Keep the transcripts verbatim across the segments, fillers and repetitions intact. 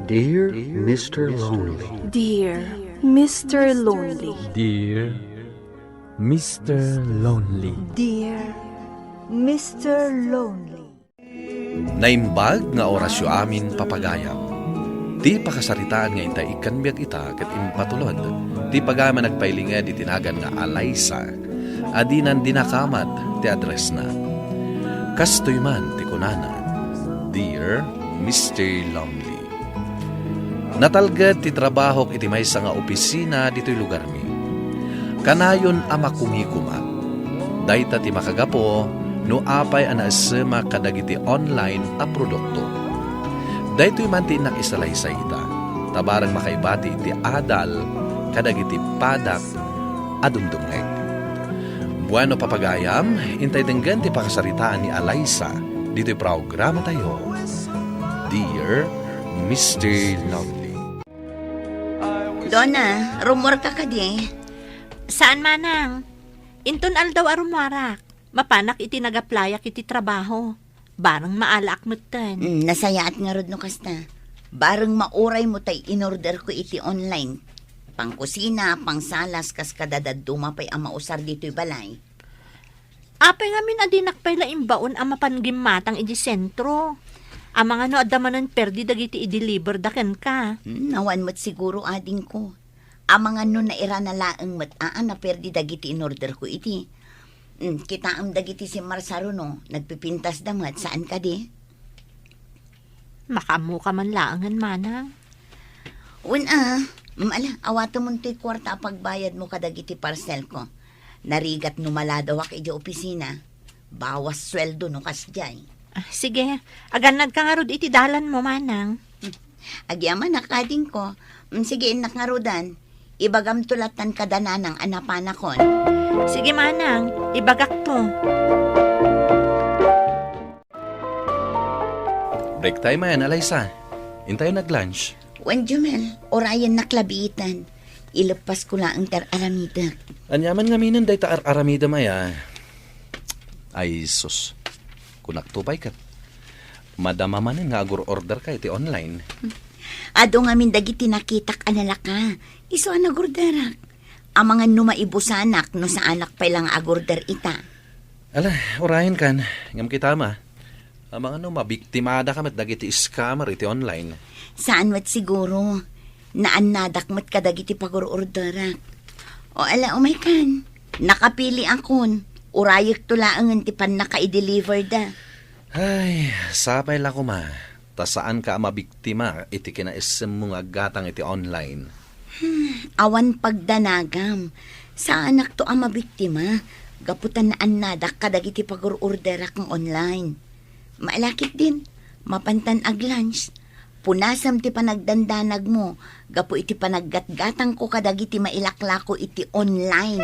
Dear Mister Lonely. Dear Mister Lonely. Dear Mister Lonely. Dear Mister Lonely. Naimbag nga orasyo amin, papagayam. Ti pakasaritaan nga intay ikkan biag ita ket impatulod ti pagayam a nagpailinged iti nagan nga Alaysa a dinan dinakamat ti addressna. Kastoy man ti kunana, Dear Mister Lonely. Natalged ti trabahok iti maysa nga opisina ditoy lugarmi. Kanayon a makumikom. Dayta ti makagapu no apay a naessemak kadagiti online a produkto. Daytoy man ti innak isalaysay ita, ta bareng makaibati iti adal kadagiti padak a dumdumngeg. Bueno, papagayam, intay denggen ti pakasaritaan ni Alaysa ditoy programatayo, Dear Mister Lonely. Donna, rummuarka kadi? Saan, manang. Inton aldaw a rummuarak, mapanak iti nagaplayak iti trabaho. Bareng maalaak metten. Mm, nasayaat ngarud no kasta. Bareng mauraymo tay inorderko iti online. Pangkusina, pangsalas, kas kada dadduma pay a mausar ditoy balay. Apay ngamin a dinak pay la imbaon a mapan gimmatang iti sentro? Amangan no adda manen perdi dagiti i-deliver da kenka. Hmm, awan met siguro, adingko. Amangan no nairana laeng met a, a naperdi dagiti inorderko iti. Hmm, kitaem dagiti simmarsaruno, nagpipintasda met, saan kadi? Makaammoka man laengen, manang. Wen a, mm, ala, awatemon toy kuarta a pagbayadmo kadagiti parcelko. Narigat no maladawak idiay opisina. Bawas sueldo no kasdiay. Ah, sige, agannadka ngarud iti dalanmo, manang. Hmm. Agyamanak, adingko. Mm, sige, innak ngarudan. Ibagamto lattan kada nanang a napanakon. Sige, manang, ibagakto. Break time ayan, Alaysa. Intayon ag-lunch. Wen, Jomel, urayennak labiitan. Ileppasko laeng ti ar-aramidek. Aniaman ngaminen dayta ar-aramidem aya? Ay, sus. Kunakto pay ket. Madama manen nga agur-orderka iti online. Adu ngamin dagiti nakitak a nalaka. Isu a nagorderak. Amangan no maibusanak no saanak pay la nga agorder ita. Ala, urayenkan, ngem kitam a. Amangan no mabiktimadaka met dagiti scammer iti online. Saan met siguro. Naannadak met kadagiti pagur-orderak. O ala, umaykan. Nakapiliakon. Urayekto laengen ti pannaka-i-deliverda. Ay, sapay la koma. Ta saanka a mabiktima iti kinaessemmo nga aggatang iti online. Hmm, awan pagdanagam. Saanakto a mabiktima gapu ta naannadak kadagiti pagur-orderak nga online. Mailakit din, mapantan ag-lunch. Punasem ti panagdandanagmo gapu iti panaggatgatangko kadagiti mailaklako iti online.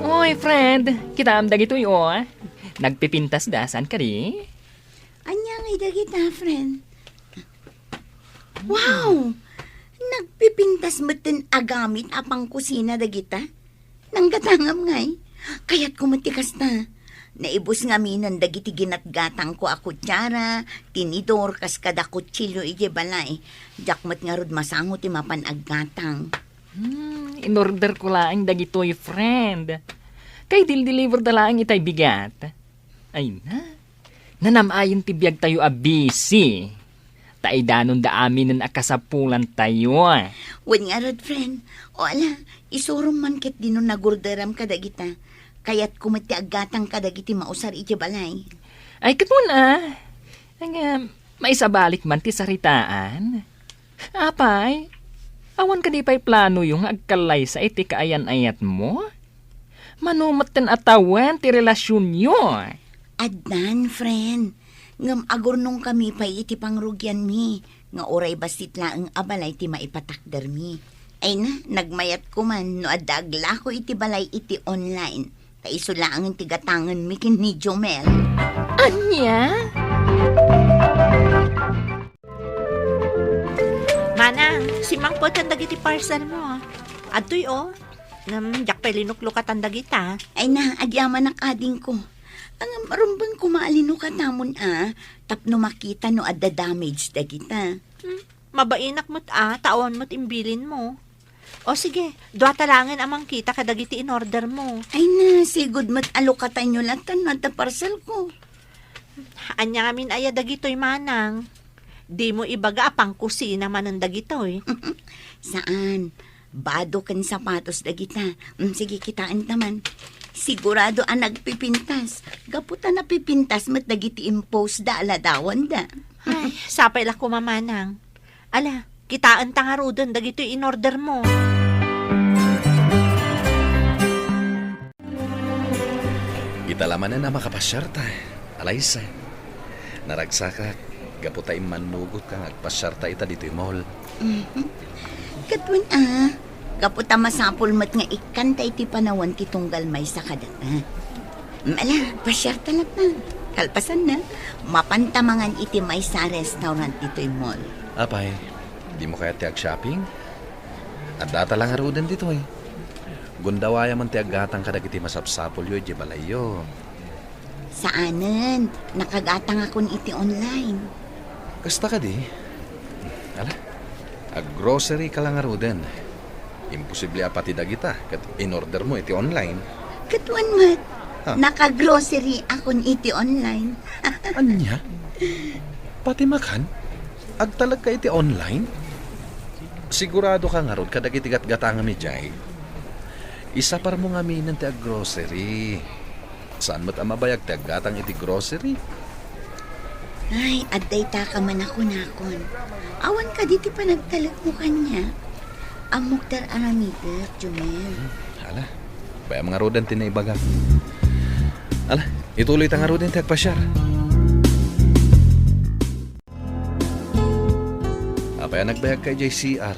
Oy, friend, kitaem dagitoy, o. Nagpipintasda, saan kadi? Ania ngay dagita, friend? Wow! Nagpipintas metten a gamit a pangkusina dagita? Nanggatangam ngay? Kayatko met ti kasta. Naibus ngaminen dagiti ginatgatangko a kutsara, tinidor, kas kada kutsilio idiay balay. Diak met ngarud masango ti mapan aggatang. Hmm, inorderko laeng dagitoy, friend. Kay dildeliverda laeng itay bigat. Ay na, nanam-ayen ti biagtayo a busy. Ta idanonda aminen a kasapulantayo. Wen ngarud, friend. O ala, isurom man ketdi no nagorderam kadagita. Kayatko met ti aggatang kadagiti mausar iti balay. Ay, ket wen a. Ngem, maisabalik man ti saritaan. Apay, awan kadi pay planoyo nga agkallaysa iti kaayan-ayatmo? Mano metten a tawen ti relasionyo? Addan, friend. Ngem agurnongkami pay iti pangrugianmi, nga uray bassit laeng a balay ti maipatakdermi. Ay na, nagmayatko man no adda aglako iti balay iti online. Ta isu laengen ti gatangenmi ken ni Jomel. Ania? Manang, simmangpeten dagiti parcelmo. Adtoy, o. Ngem, diak pay linuklukatan dagita. Ay na, agyamanak, adingko. Ngem rumbeng koma a linukatamon a, tapno makita no adda damage dagita. Hmm, mabainak met a, ta awan met imbilinmo. O sige, duata laengen a mangkita kadagiti inordermo. Ay na, sigud met a lukatanyo latta no adda parcelko. Ania ngamin aya dagitoy, manang? Dimo ibaga a pangkusina manen dagitoy. Saan. Bado ken sapatos dagita. Mm, sige, kitaenta man. Sigurado a nagpipintas. Gapu ta napipintas met dagiti imposda a ladawanda. Ay, sapay la koma, manang. Ala, kitaenta ngaruden dagitoy inordermo. Ita la manen a makapasiarta, Alaysa. Naragsakak, gapu ta immannugotka nga agpasiarta ita ditoy mall. Mhm. Ket wen a, gapu ta masapul met nga ikkanta iti panawen ti tunggal maysa kadata. Ala, pasiarta latta. Kalpasanna, mapanta mangan iti maysa a restaurant ditoy mall. Apay, dimo kayat ti ag-shopping? Addata la ngaruden ditoy. Gundawayam ti aggatang kadagiti masapsapulyo idiay balayyo. Saanen, nakagatangakon iti online. Kasta kadi? Ala, ag-grocery ka la ngaruden. Imposible a pati dagita ket inordermo iti online. Ket wen met, Ha? Naka-grocery akon iti online. Ania? Pati makan? Agtalek ka iti online? Sigurado ka ngarud kadagiti gatgatangam idiay? Isaparmo ngaminen ti ag-grocery. Saan met a mabayag ti aggatang iti grocery? Ay, adda ita ka man a kunakon. Awan kadi ti panagtalekmo kaniak? Ammok ti ar-aramidek, Jumel. Ala, bayam ngaruden ti naibagak. Ala, ituloyta ngaruden ti agpasiar. Apay a nagbayagka idiay C R?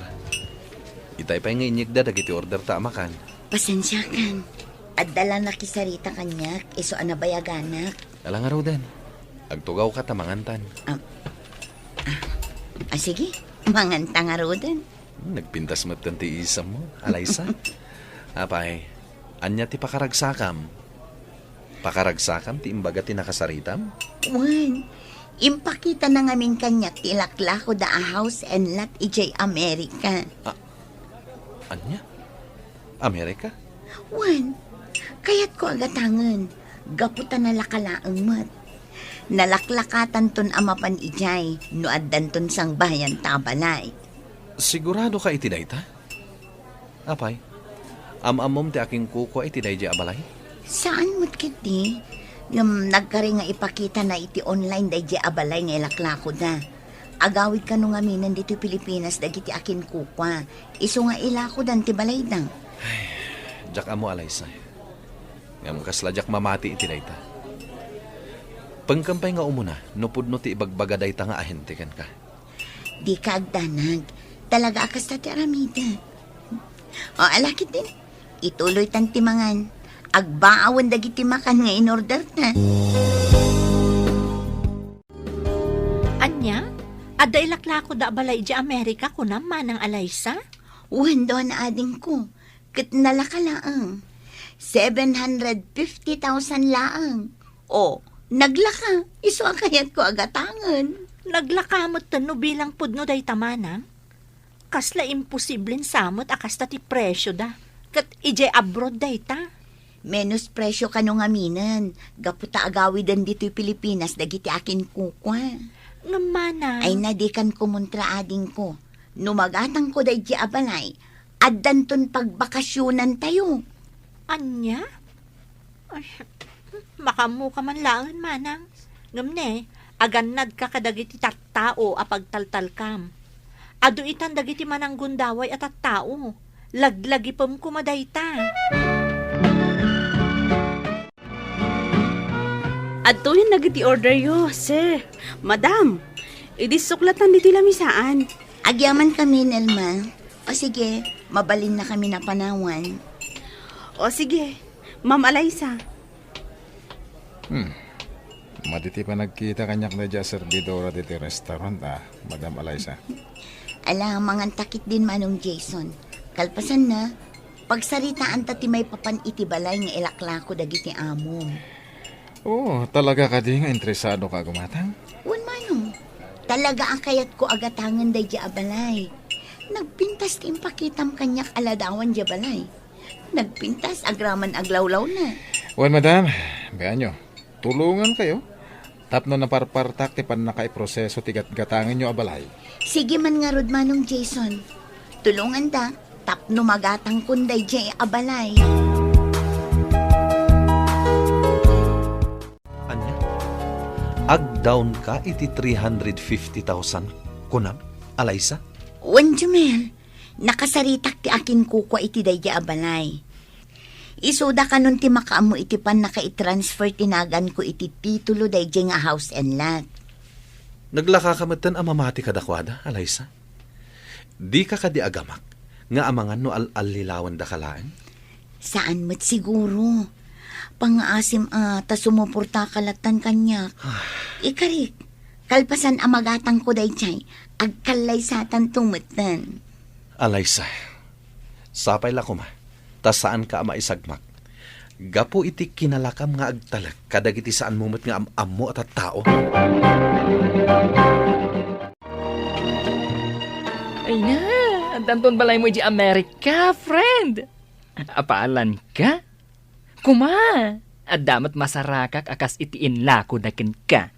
Itay pay nga inyegda dagiti orderta a makan. Pasensiakan. Adda la nakisarita kaniak, isu a nabayaganak. Ala ngaruden. Agtugawka ta mangantan. Ah, ah, ah, sige. Manganta ngaruden. Hmm, nagpintas metten ti isammo, Alaysa. Apay, ania ti pakaragsakam? Pakaragsakam ti imbaga ti nakasaritam? Wen, impakitana ngamin kaniak ti ilaklakoda a house and lot idiay Amerika. Ah, ania? Amerika? Wen, kayatko a gatangen, gapu ta nalaka laeng met. Nalaklakatanton a mapan idiay no addanton sangbayanta a balay. Sigurado ka iti dayta? Apay, am-ammom ti akinkukua iti daydiay a balay? Saan met ketdi. Ngem nagkari nga ipakitana iti online daydiay a balay nga ilaklakoda. Agawid kano ngaminen ditoy Pilipinas dagiti akinkukua. Isu nga ilakodan ti balayda. Ay, diak ammo, Alaysa. Ngem kasla diak mamati iti dayta. Pengkem pay nga umuna no pudno ti ibagbaga dayta nga ahente kenka. Dika agdanag. Talaga a kasta ti aramidek. O, ala ketdin. Ituloytan ti mangan. Agbaawen dagiti makan nga inorderta. Ania? Adda ilaklakoda a balay idiay Amerika, kunam, Manang Alaysa? Wen, Dona Adingko. Ket nalaka laeng. Seven hundred fifty thousand laeng. O, naglaka. Isu a kayatko a gatangen. Naglaka met no bilang pudno dayta, manang. Kasla imposiblen sa met a kasta ti presioda. Ket idiay abroad dayta. Menos presio kano ngaminen, gapu ta agawiden ditoy Pilipinas dagiti akinkukua. Ngem, manang. Ay na, dikan kumontra, adingko. No magatangko daydiay a balay, addanton pagbakasionantayo. Ania? Ay, makaammoka man laeng, manang. Ngem ne, agannadka kadagiti tattao a pagtaltalkam. Adu itan dagiti mananggundaway a tattao. Laglagipem koma dayta. Adtoyen dagiti orderyo, sir, madam. Idi suklatan ditoy lamisaan. Agyaman kami, Nelma. O sige, mabalinna kami a panawan. O sige, Ma'am Alaysa. Hmm. Madi ti panagkita kaniak daydiay a serbidora ditoy restaurant, a, Madam Alaysa. Ala, mangantakit din, Manong Jason. Kalpasanna, pagsaritaanta ti maipapan iti balay nga ilaklako dagiti amom. Oh, talaga kadi nga interesado ka, gumatang? Wen, manong. Talaga a kayatko a gatangen daydiay a balay. Nagpintas ti impakitam kaniak a ladawan diay balay. Nagpintas agraman aglawlawna. Wen, madam, bayanyo, tulongankayo tapno naparpartak ti pannakaiproseso ti gatgatangenyo a balay. Sige man ngarud, Manong Jason. Tulongandak tapno magatangkon daydiay a balay. Ania? Agdawnka iti three hundred fifty thousand, kunam, Alaysa? Wen, Jumel, nakasaritak ti akinkukua iti daydiay a balay. Isuda kanon ti makaammo iti pannakaitransfer ti naganko iti titulo daydiay nga house and lot. Naglakaka metten a mamati kadakuada, Alaysa? Dika kadi agamak nga amangan no al-allilawendaka laeng? Saan met siguro. Pangngaasim a ta sumuportaka lattan kaniak. Ikarik, kalpasan a magatangko daydiay, agkallaysatanto metten. Alaysa, sapay la koma ta saanka a maisagmak gapu iti kinalakam nga agtalek kadagiti saanmo met nga am-ammo a tattao. Ay na, addanton balaymo idiay Amerika, friend. Apaalanka? Kuma, adda met masarakak a kas iti inlakoda kenka.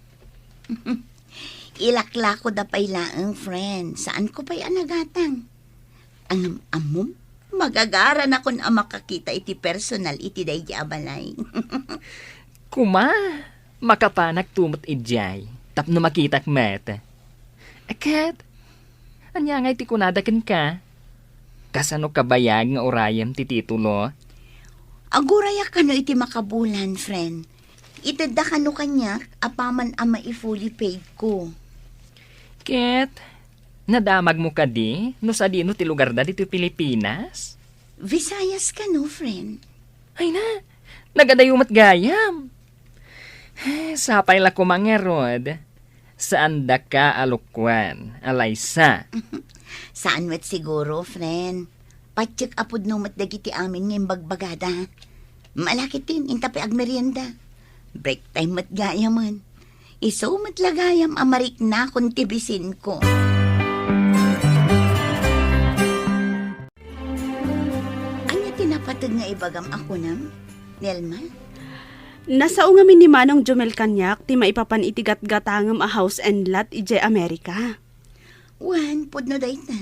Ilaklakoda pay laeng, friend. Saanko pay a nagatang. Ngem ammom, magagaranakon a makakita iti personal iti daydiay a balay. Kuma, makapanakto met idiay tapno makitak met. Ket, ania ngay ti kunada kenka? Kasano kabayag nga urayem ti titulo? Agurayak kano iti makabulan, friend. Itedda kano kaniak apaman a mai-fully paid ko. Ket, nadamagmo kadi no sadino ti lugarda ditoy Pilipinas? Visayas kano, friend? Ay na, nagadayo met gayam. Eh, sapay la koma ngarud. Saandaka a lokoen, Alaysa. Saan met siguro, friend. Patiek a pudno met dagiti amin nga imbagbagada. Malakit tin, inta pay agmerienda. Break time met gayamen. Isu met la gayam a mariknakon ti bisinko. Ania ti napateg nga ibagam a kunam, Nelma? Nasao ngamin ni Manong Jomel kaniak ti maipapan iti gatgatangem a house and lot idiay Amerika. Wen, pudno dayta.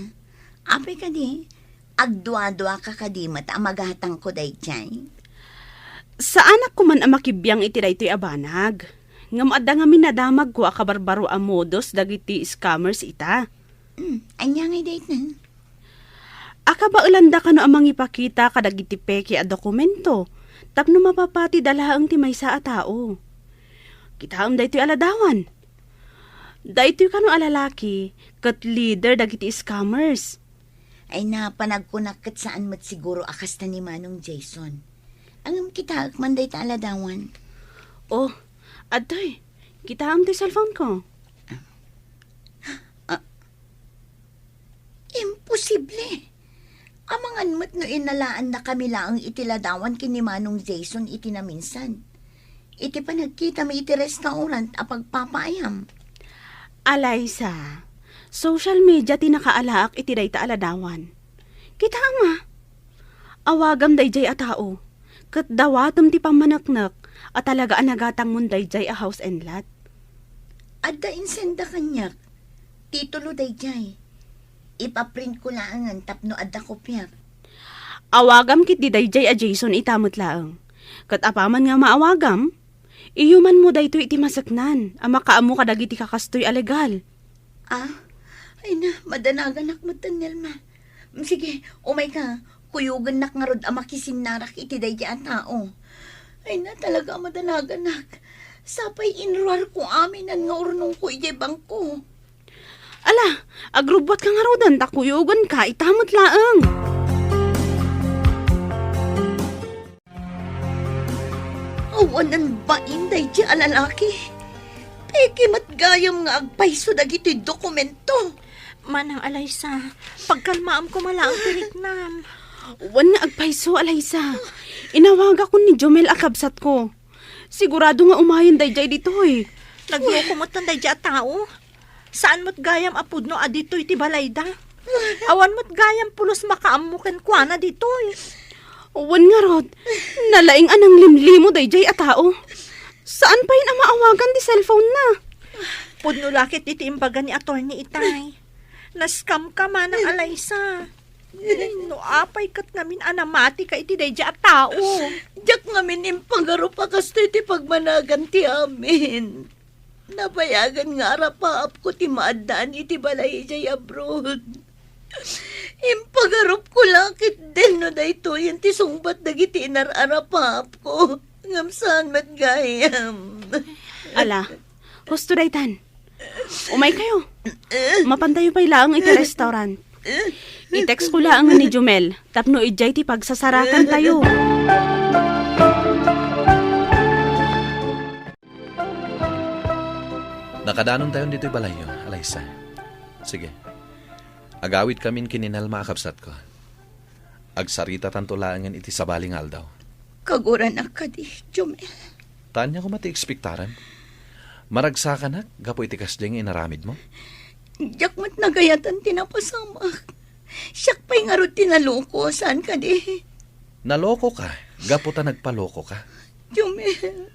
Apay kadi, agduaduaka kadi met a magatangko daydiay? Saanak koman a makibiang iti daytoy a banag. Ngem adda ngamin nadamagko a kabarbaro a modus dagiti scammers ita. Hmm, ania ngay dayta? Akabaelanda kano a mangipakita kadagiti peke a dokumento tapno mapapatida laeng ti maysa a tao. Kitaem daytoy a ladawan. Daytoy kano a lalaki ket leader dagiti scammers. Ay na, panagkunak ket saan met siguro a kasta ni Manong Jason. Ngem kitaek man dayta a ladawan. Oh, adtoy. Kitaem ti cellphone ko. Ah, imposible! Amangan met no innalaannakami laeng iti ladawan ken ni Manong Jason iti naminsan. Iti panagkitami iti restaurant a pagpapaayam. Alaysa, social media ti nakaalaak iti dayta a ladawan. Kitaem a, awagam daydiay a tao, ket dawatem ti pammaneknek a talaga a nagatangmon daydiay a house and lot. Adda insenda kaniak. Titulo daydiay. Ipaprintko laengen tapno adda kopiak. Awagam ketdi daydiay a Jason ita met laeng. Ket apaman nga maawagam, iyumanmo daytoy iti maseknan a makaammo kadagiti kakastoy a legal. Ah? Ay na, madanaganak met, Nelma. Mm, sige, umayka. Kuyogennak ngarud a makisinnarak iti daydiay a tao. Ay na, talaga a madanaganak. Sapay inruarko aminan nga urnongko idiay bangko. Ala, agrubbuatka ngaruden ta kuyogenka ita met laeng. Awanen bain daydiay a lalaki. Peke met gayam nga agpayso dagitoy dokumento. Manang Alaysa, pagkalmaam koma laeng ti riknam. Wen nga agpayso, Alaysa. Inawagakon ni Jomel a kabsatko. Sigurado nga umayen daydiay ditoy. Nagloko met daydiay a tao. Saan met gayam a pudno a ditoy ti balayda. Awan met gayam pulos makaammo kenkuana ditoy. Wen ngarud, nalaing a nanglimlimo daydiay a tao. Saan pay a maawagan ti cellphone na. Pudno la ket iti imbaga ni attorney itay. Naskamka manang Alaysa. No apay ket ngamin a namati ka iti daydiay a tao. Diak ngamin impagarup a kastoy ti pagmanagan ti amin. Nabayagan nga arapaapko ti maaddaan iti balay idiay abroad. Impagarupko la ketdin no daytoyen ti sungbat dagiti inar-arapaapko. Ngem saan met gayam. Ala, husto daytan. Umay kayo. Mapantayo pay laeng iti restaurant. I-text ko laeng ni Jumel tapno idiay ti pagsasarakan tayo. Nakadanon tayon ditoy balayyo, Alaysa. Sige. Agawid kamin ken ni Nelma a kabsatko. Agsaritatanto laengen iti sabali nga aldaw. Kaguranak kadi, Jumel. Ania koma ti ekspektaram? Maragsakanak gapu iti kasdiay nga inaramidmo? Diak met nagayatan ti napasamak. Siak pay ngarud ti naloko, saan kadi? Nalokoka gapu ta nagpalokoka. Jumel.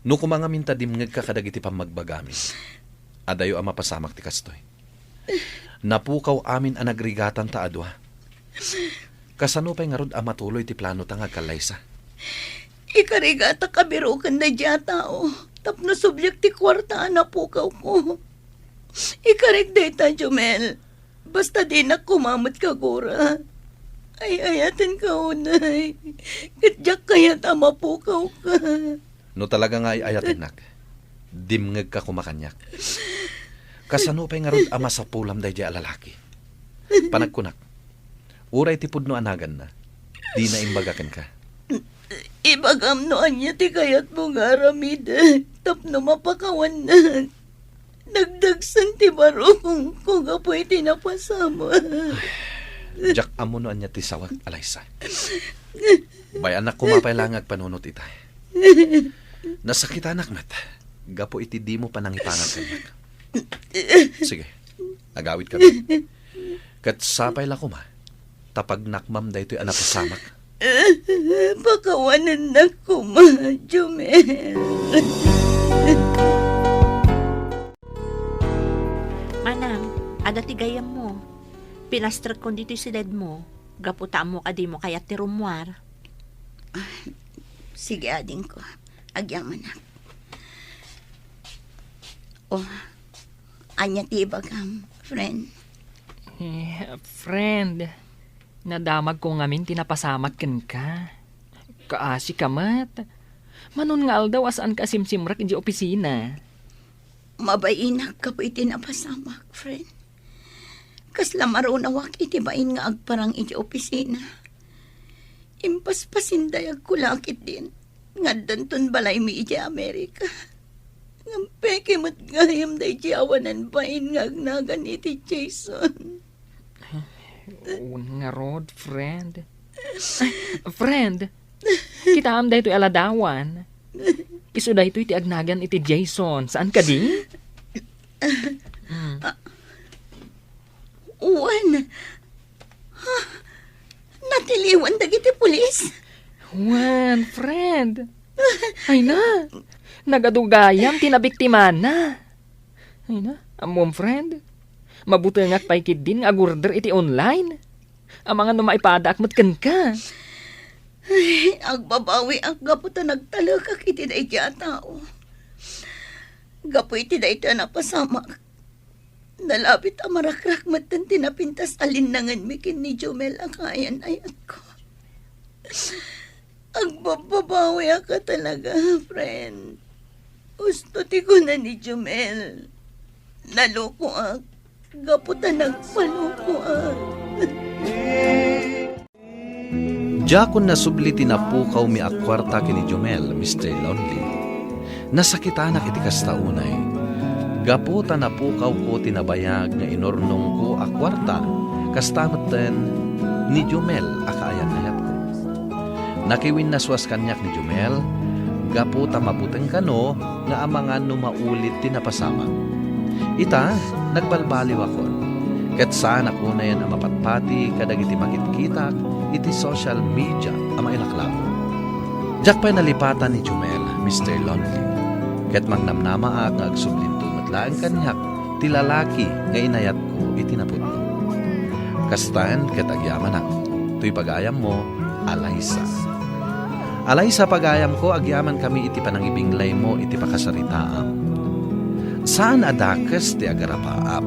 No koma ngamin ta dimngegka kadagiti pammagbagami, adayo a mapasamak ti kastoy. Napukaw amin a nagrigatan ta a dua. Kasano pay ngarud a matuloy ti planota nga agkallaysa? Ikarigatak a biroken daydiay a tao tapno subliak ti kuarta a napukawko. Ikarik dayta, Jumel. Basta dinak koma met kagura. Ay-ayatenka unay. Ket diak kayat a mapukawka. No talaga nga ay-ayatennak, dimngegka koma kaniak. Kasano pay ngarud a masapulam daydiay a lalaki? Panagkunak, uray ti pudno a naganna, dina imbaga kenka. Ibagam no ania ti kayatmo nga aramidek tapno mapakawannak. Nagdagsen ti barukongko gapu iti napasamak. Diak ammo no ania ti sawek, Alaysa. Bay-anak koma pay la nga agpanunot ita. Nasakitanak met gapu iti dimo panangipangan kaniak. Sige, agawid kami. Ket sapay la koma ta pagnakmam daytoy a napasamak. Pakawanennak koma, Jumel. Manang, adda ti gayyemmo. Pinastrekkon ditoy siledmo, gapu ta ammok a dimo kayat ti rummuar. Ah, sige, adingko. Agyamanak. Oh, ania ti ibagam, friend? Eh, friend, nadamagko ngamin ti napasamak kenka. Kaasika met. Manon nga aldaw a saanka a simsimrek idiay opisina. Mabainak gapu iti napasamak, friend. Kasla marunawak iti bain nga agparang iti opisina. Impaspasindayagko la ketdin nga addanton balaymi idiay Amerika. Ngem peke met gayam daydi awanan bain nga agnagan iti Jason. Wen ngarud, friend. Friend, kitaem daytoy a ladawan. Isu daytoy ti agnagan iti Jason, saan kadi? Mm. Wen. Ha? Natiliwan dagiti pulis? Wen, friend. Ay na, nagadu gayam ti nabiktimana. Ay na, ammom, friend. Mabutengak pay ketdin nga agorder iti online. Amangan no maipadaak met kenka. Ay, agbabawiak gapu ta nagtalekak iti daydi a tao. Gapu iti daytoy a napasamak, nalabit a marakrak metten ti napintas a linnangenmi ken ni Jomel a kaayan-ayatko. Agbabbabawiak a talaga, friend. Husto ti kuna ni Jomel. Nalokoak gapu ta nagpalokoak. Diakon nasubli ti napukawmi a kuarta ken ni Jomel, Mister Lonely. Nasakitanak iti kasta unay. Gapu ta napukawko ti nabayag nga inurnongko a kuarta, kasta metten ni Jomel a kaayan-ayatko. Nakiwinnasuas kaniak ni Jomel, gapu ta mabuteng kano nga amangan no maulit ti napasamak. Ita, nagbalbaliwakon, ket saanak unayen a mapatpati kadagiti makitkitak iti social media a mailaklabo. Diak pay nalipatan ni Jumel, Mister Lonely, ket mangnamnamaak nga agsublinto met laeng kaniak ti lalaki nga inayatko iti napudno. Kastan ket agyamanak, toy pagayammo, Alaysa. Alaysa, pagayamko, agyamankami iti panangibinglaymo iti pakasaritaam. Saan a dakes ti agarapaap,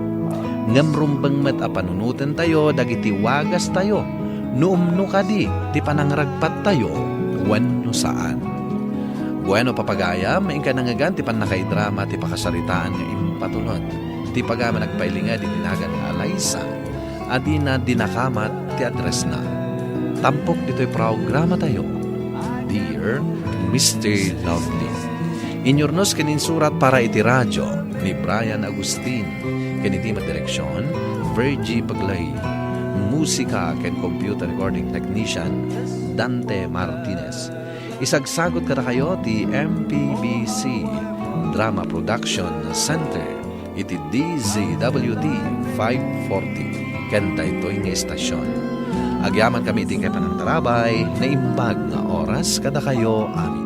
ngem rumbeng met a panunotentayo dagiti wagastayo no umno kadi ti panangragpattayo wenno saan. Bueno, papagayam, inka nangngegan ti pannakaidrama ti pakasaritaan nga impatulod ti pagayam a nagpailinged iti nagan nga Alaysa a dina dinakamat ti addressna. Tampok ditoy programatayo, Dear Mister Lovely. Inyurnos ken insurat para iti radio ni Brian Agustin, ken iti met direksion, Virgie Baglay. Musika ken computer recording technician, Dante Martinez. Isagsagot kadakayo ti M P B C Drama Production Center iti D Z W T five forty ken daytoy nga estasion. Agyamankami iti inkay panangtarabay, naimbag nga oras kadakayo amin.